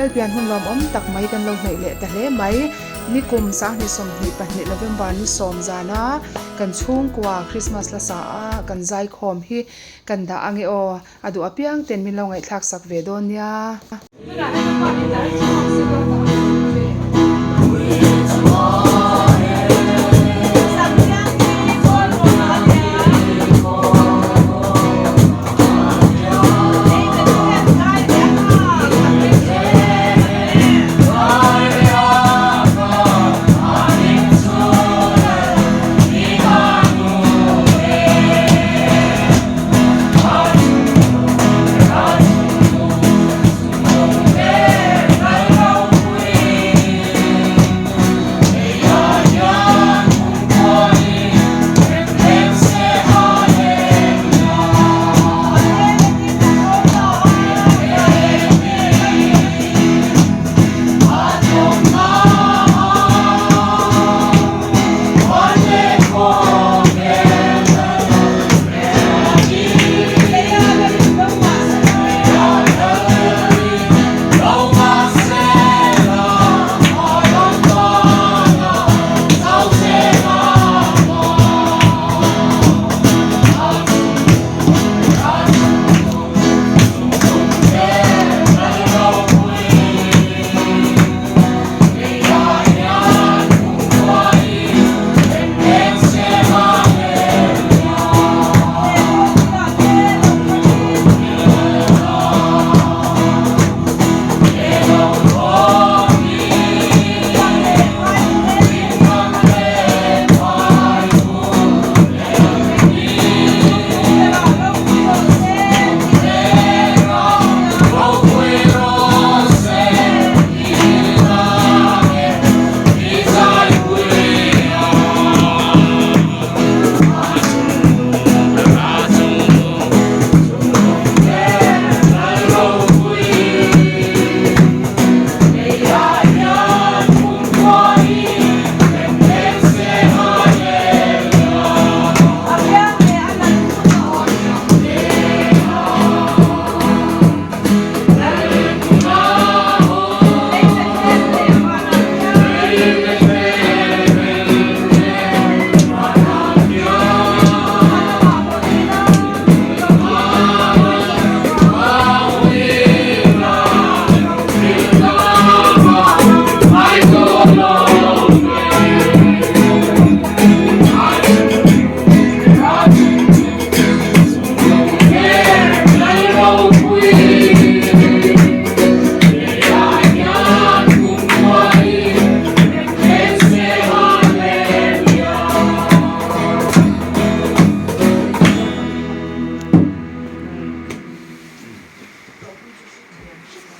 Lalpian hun lawmawm tak mai kan lo hnaih leh ta hle mai. Nikum 2022 November ni sawm zana kan chhungkua Christmas la sa a kan zaikhawm hi kan dah ange aw. A duh apiang ten min lo ngaihthlak sak ve dawn nia.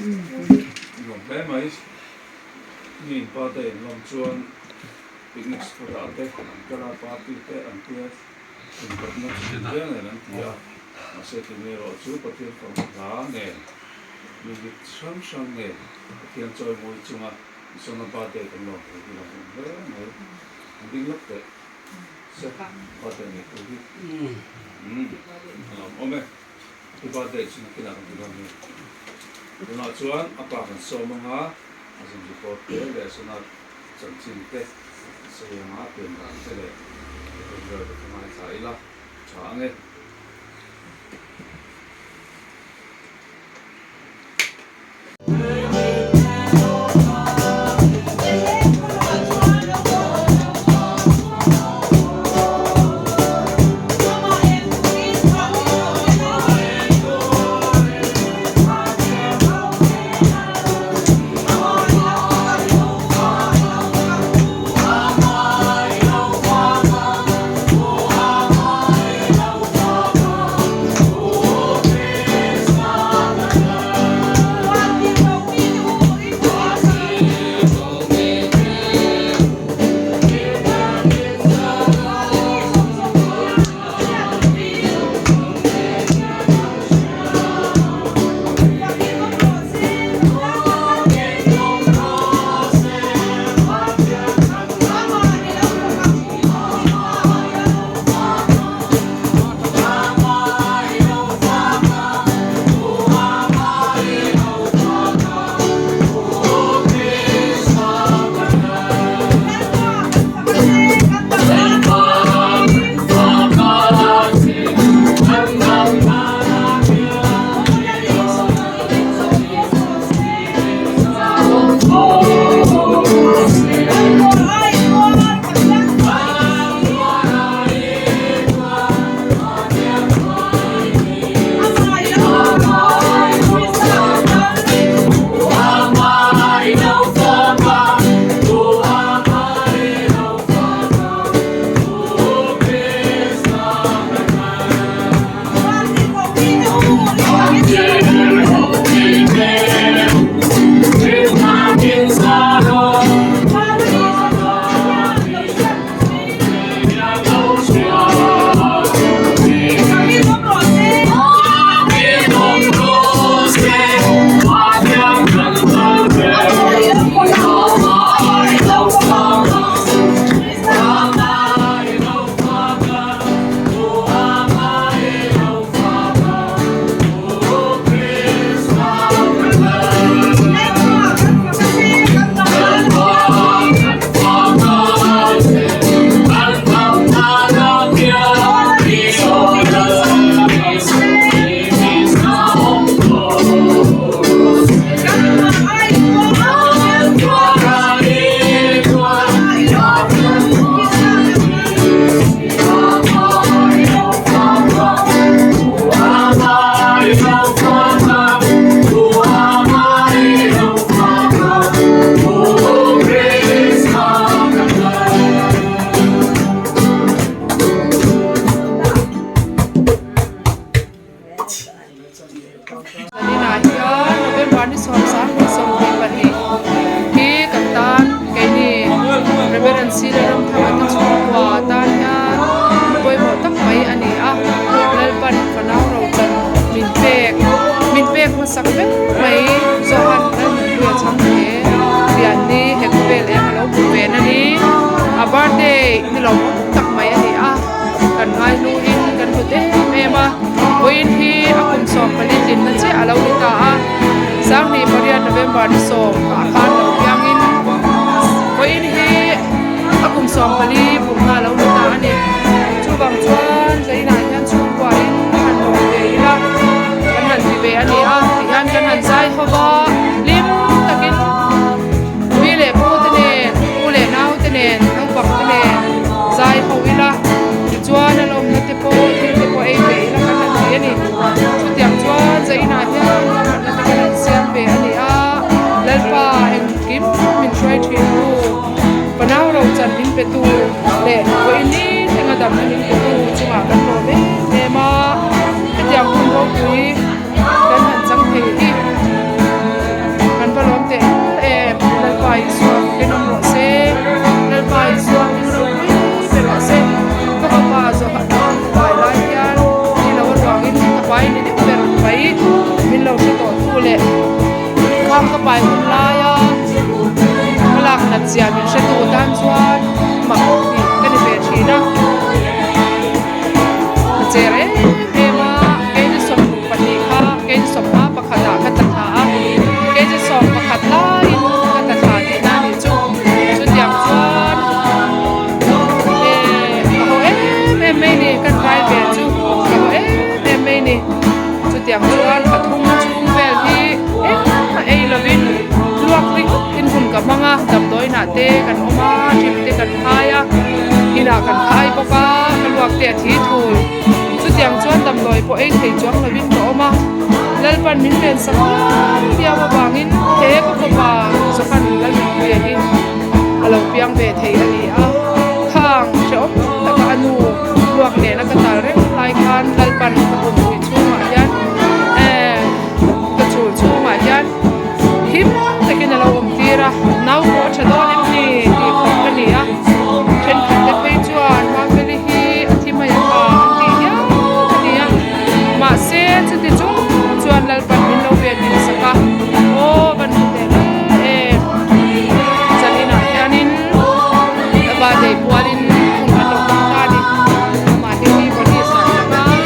Nuam hle mai. Mi pa te in lawm chuan picnic spot ah te an kal a, party te an tia, inkawpna chi tin reng nen an ti a. Mahse tih erawh chu Pathian fang hla nen, music chi hrang hrang nen Pathian chawi mawi chunga Isona birthday kan lawm thei hi lawmawm hle mai. An ding lawk teh se birthday nei tu hi. Umm a lawmawm e. Happy birthday chu nakinah kan ti dawn hi. Tunah chuan a pa kan sawm anga a zin report te leh Sona chanchin te a sawi anga a pian dan te leh report vel te kha ngaithla ila tha ange. Reverend Sila Ramthanga te chhungkua tan hian pawimawh tak mai a ni a, Lalpan fanau rochan min pek min pek hmasak ber mai Johan Lalnunpuia chhangte pianni he khawvel eng a lo hmu ve na ni a birthday ni lo awm tak mai a ni a, kan ngaihluin kan hlut em em a, vawiin hi a kum 14 tlinna chiah a lo ni ta a, Sanghnih pariat November ni sawm ah khan lo piangin vawiin hi a kum 14 pumna a lo ni ta a ni. Chuvang chuan zainah hian chhungkuain han lawm ve ila kan han ti ve a ni a tihian kan han zai ho va hlim takin pi leh pu te nen pu leh nau te nen naupang te nen zai ho ila tichuan a lawmna te pawh thil te pawh ei ve ila kan han ti a ni chutiang chuan zainah hian ruahmanna te kan han siam ve a ni a Lalpa engkim min hruai thin tu. Panau ro chan min pe tu leh vawiin ni thlenga damna min pe tu chungah kan lawm em em a, hetiang hun ropui kan han chang thei hi kan va lawm teh em Lalpa Isua fakin awm rawh se, Lalpa Isua hming ropui pe rawh se, ka fapa zawhah chuan ka pai lai hian ni lo aruangin ka pai ni deuh ber mai min lo hre tawh tu leh khang ka pai hun laia. Ka lak nat zia min hre tu tan chuan mak tih ka ni ve thin a, ka cher em em a, kg 22 kha kg 15 pakhatah ka tla thla a, kg 11 laiin ka tla thla tihna a nih chu, chutiang chuan eh ka haw em em mai ni, ka try ve chu ka haw em em mai ni, chutiang chuan pathum chhung vel hi engmah ei lovin. Luak ringawt in hun ka hmang a, damdawiinah te kan awm a, trip te kan khai a, inah kan khai bawk a, ka luak te a thi thul. Chutiang chuan damdawi pawh ei thei chuang lovin ka awm a, Lalpan min ven sak viau viau avangin he ka fapa Johan Lalnunpuia hi a lo piang ve thei a ni a, khang hrehawm taka a nu luak nena ka tal reng lai khan Lalpan ka pawmpui chhungah hian eh ka chul chhungah hian Him takin a lo awm tir a, nau pawh a tha dawn em ni tih khawp ka ni a, thenkhat te phei chuan Mafeli hi a thi mai ang a an tih hial a ni a, mahse chuti chung chuan Lalpan min lo ve hnim sak a, aw van hmu teh reng em, zaninah hianin ka birthday pualin hun kan lo hmang ta a ni, amah hi keyboardist ah a tang a,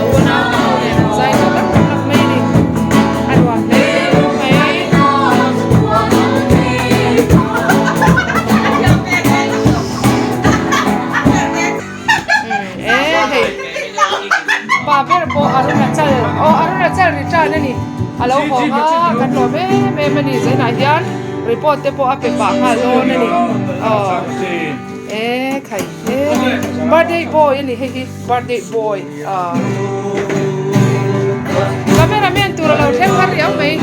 a unau te ho nen an zai ta hlak hlak mai a ni. A nuam hle mai. E hei pa ber pawh Arunachal aw Arunachal return a ni a lo hawng a kan lawm em em a ni zainah hian report te pawh a pe pah nghal dawn a ni aw e khai e birthday boy a ni hei hi. Birthday boy ah cameraman tur a lo thleng har riau mai.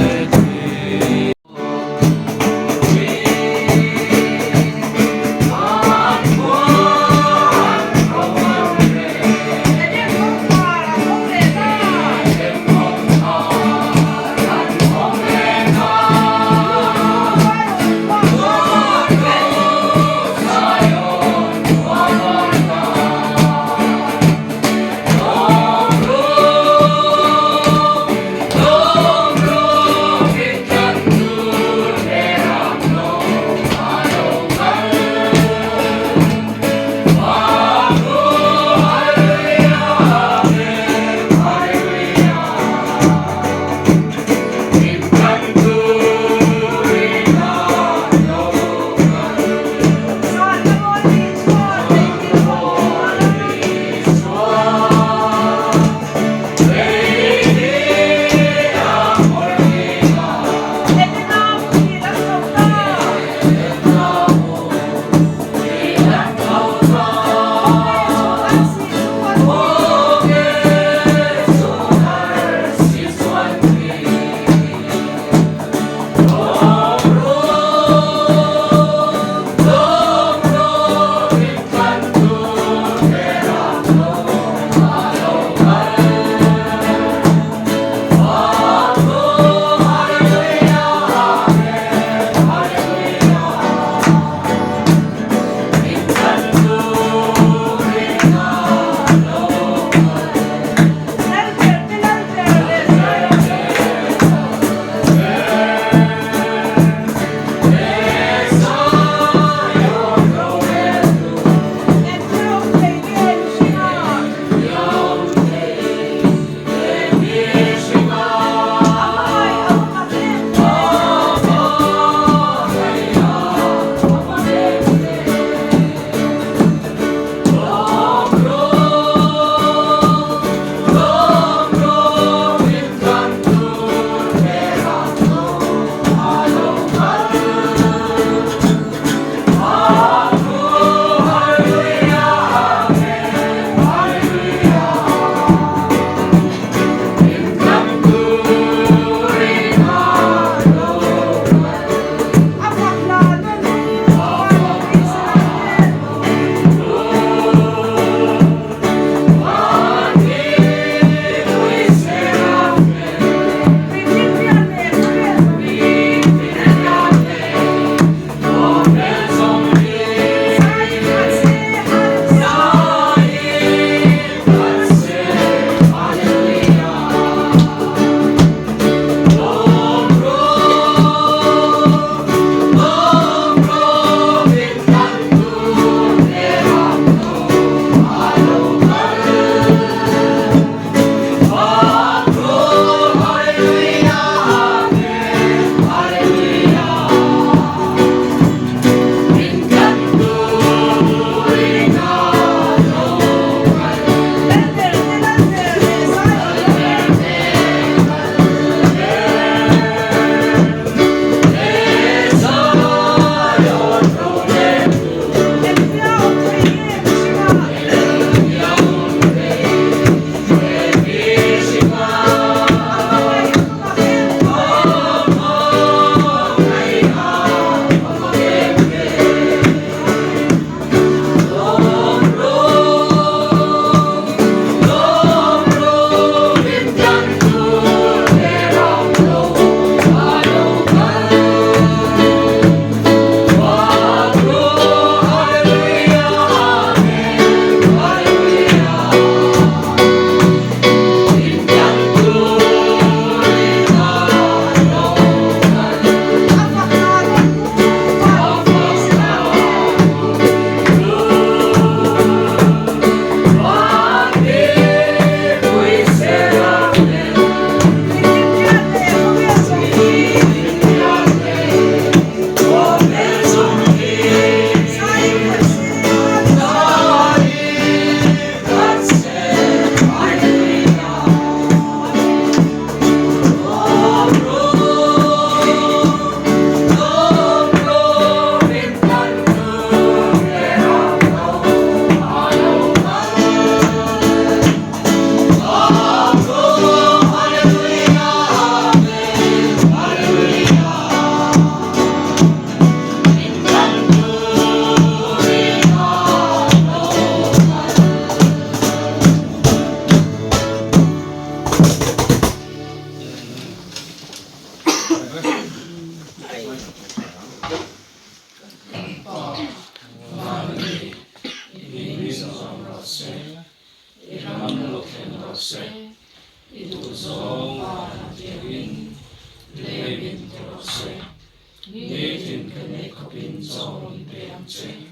ang che.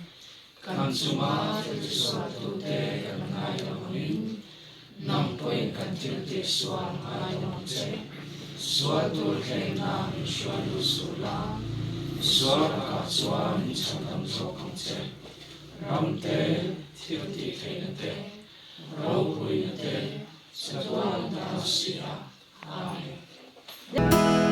Kan chunga thil tisualtute kan ngai lo angin, nang pawhin kan thil tihsual ngai lo ang che. Sual tur thlengna min hruai lut suh la, sual lakah chuan min chhandam zawk ang che. Ram te, thil tih theihna te, ropuina te, chatuan ta si a. Amen.